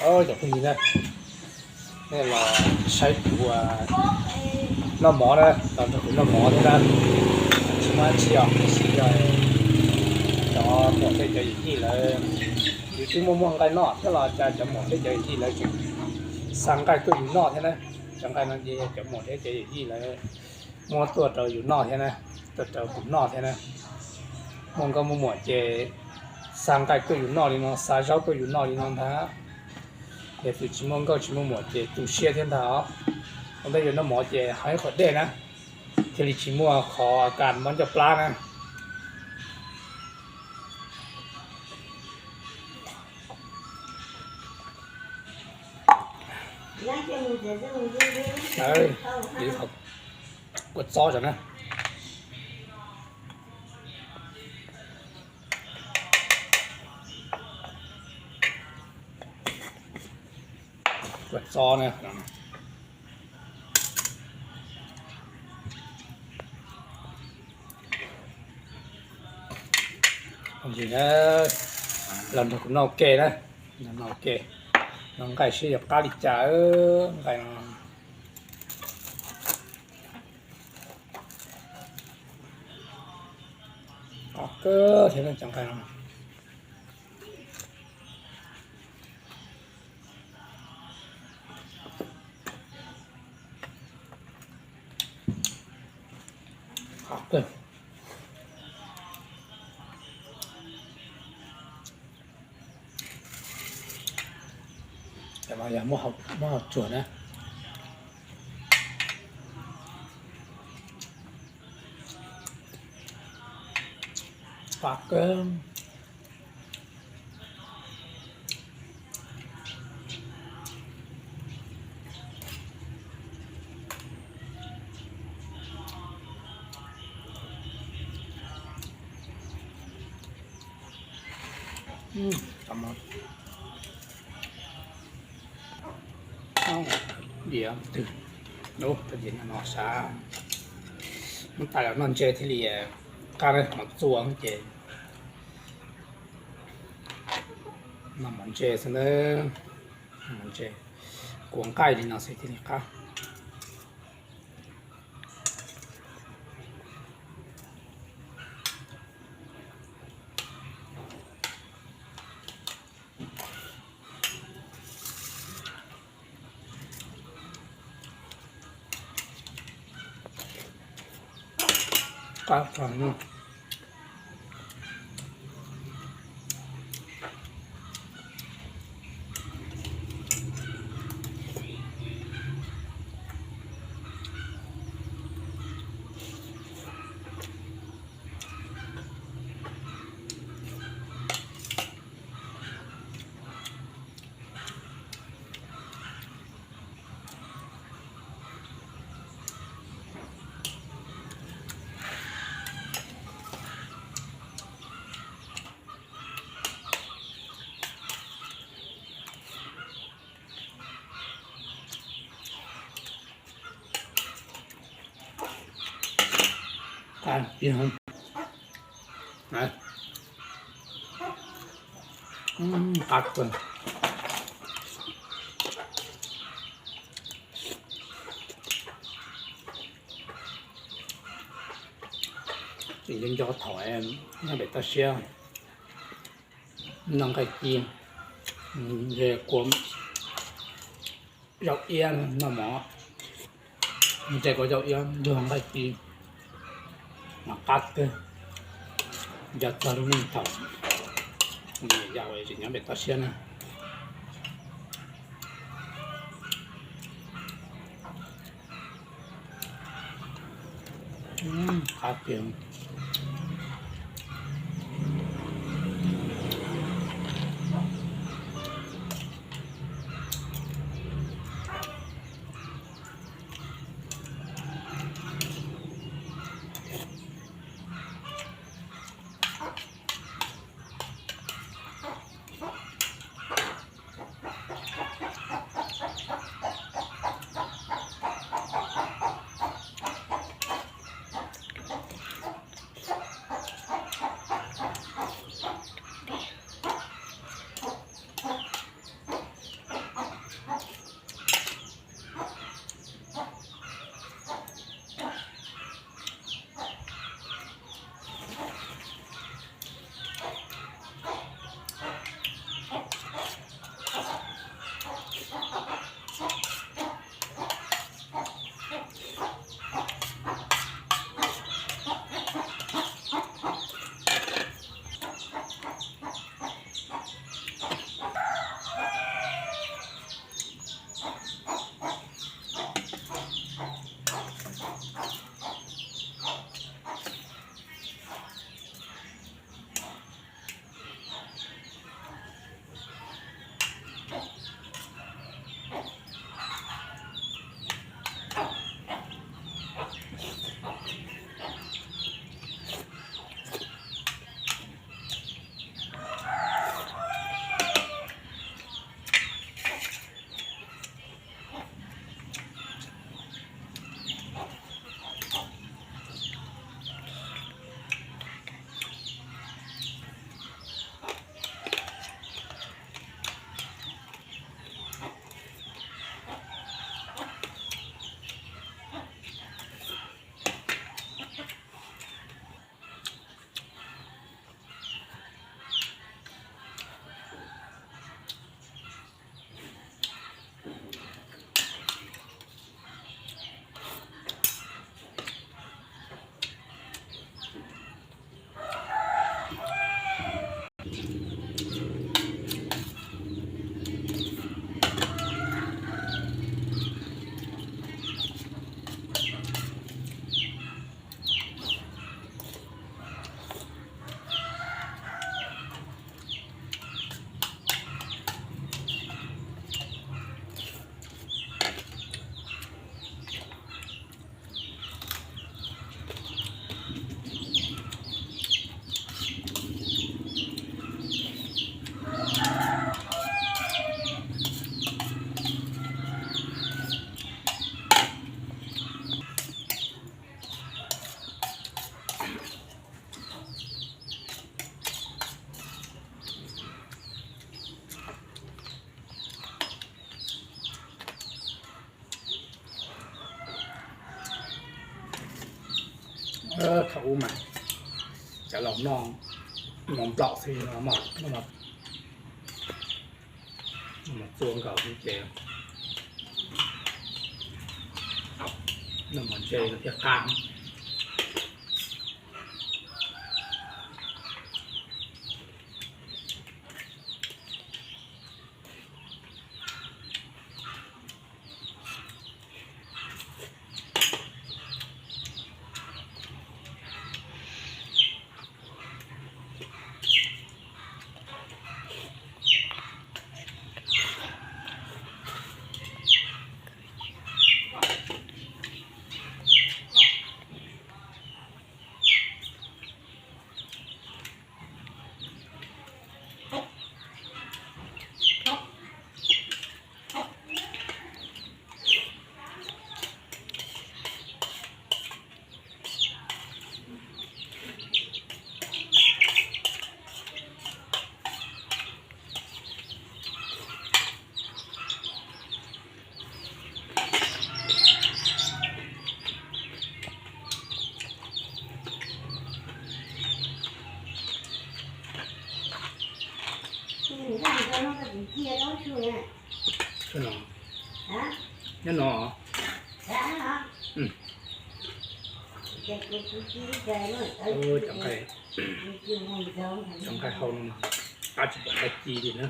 Cov phooj ywg na, nej los saib kuv noj mov na, los nrog kuv noj mov thiab na. Tsis muaj dab tsi os, tiam sis yog cov muam thiab cov yawm yij lawv, yus twb muaj muaj nqaij noj thiab los cas cov muam thiab cov yawm yij lawv tseem xa nqaij tuaj yus noj thiab na. Cov nqaij no ces yog cov muam thiab cov yawm yij lawv muab tuaj rau yus noj thiab na, tuaj rau kuv noj thiab na. Muaj nkauj muaj muam ces xa nqaij tuaj yus noj li no, xa zaub tuaj yus noj li no ntag. Yog tus tsis muaj nkauj tsis muaj muam ces tu siab thiab ntag os. Ua ntej yuav noj mov ces haus ib qhov dej na, thiaj li tsis muaj qhov kas mob ncauj plab na. Kua txob na. Kua txob na. Los nrog kuv noj ke na, noj ke, noj nqaij seb yuav qab li cas nqaij no. Qab kawg thiab cov nqaij no. Cov no yog muab hau tsuag na. Qab kawg. Diav twg, tab sis no sav, muab tais los noj ntse thiaj li qab na, mov txua ces noj mov ntse xwb na, mov ntse, kua nqaij li no xwb thiaj li qab. Qab kawg. Qab kawg. Tseem nco nco thaum nyob pem toj siab noj nqaij ci, ntshe kua zaub iab noj mov, ntshe kua zaub iab nrog nqaij ci mas qab kawg. Nco txog lub neej thaum me nyuam yaus tseem nyob pem toj siab na. Qab tiag. Thaum ub mas cov laus noj mov nplaum xwb no, noj mov txua nkaus xwb ces noj mov ntse no thiaj qab. Nyob no, nyob no. Cov nqaij hau no mas qab tsis pom nqaij ci li na.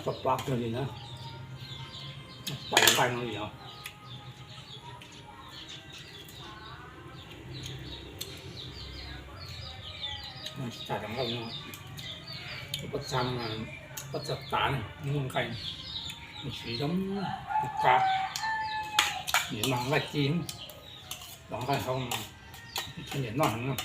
Tau plab kawg li na, pais nqaij no li os. Tsis tas cov nqaij no, pob txha, pob txha tav ne, muaj nqaij, nws siv zoo, qab, nws mas nqaij ci, cov nqaij hau no, tsis nyiam noj heev na.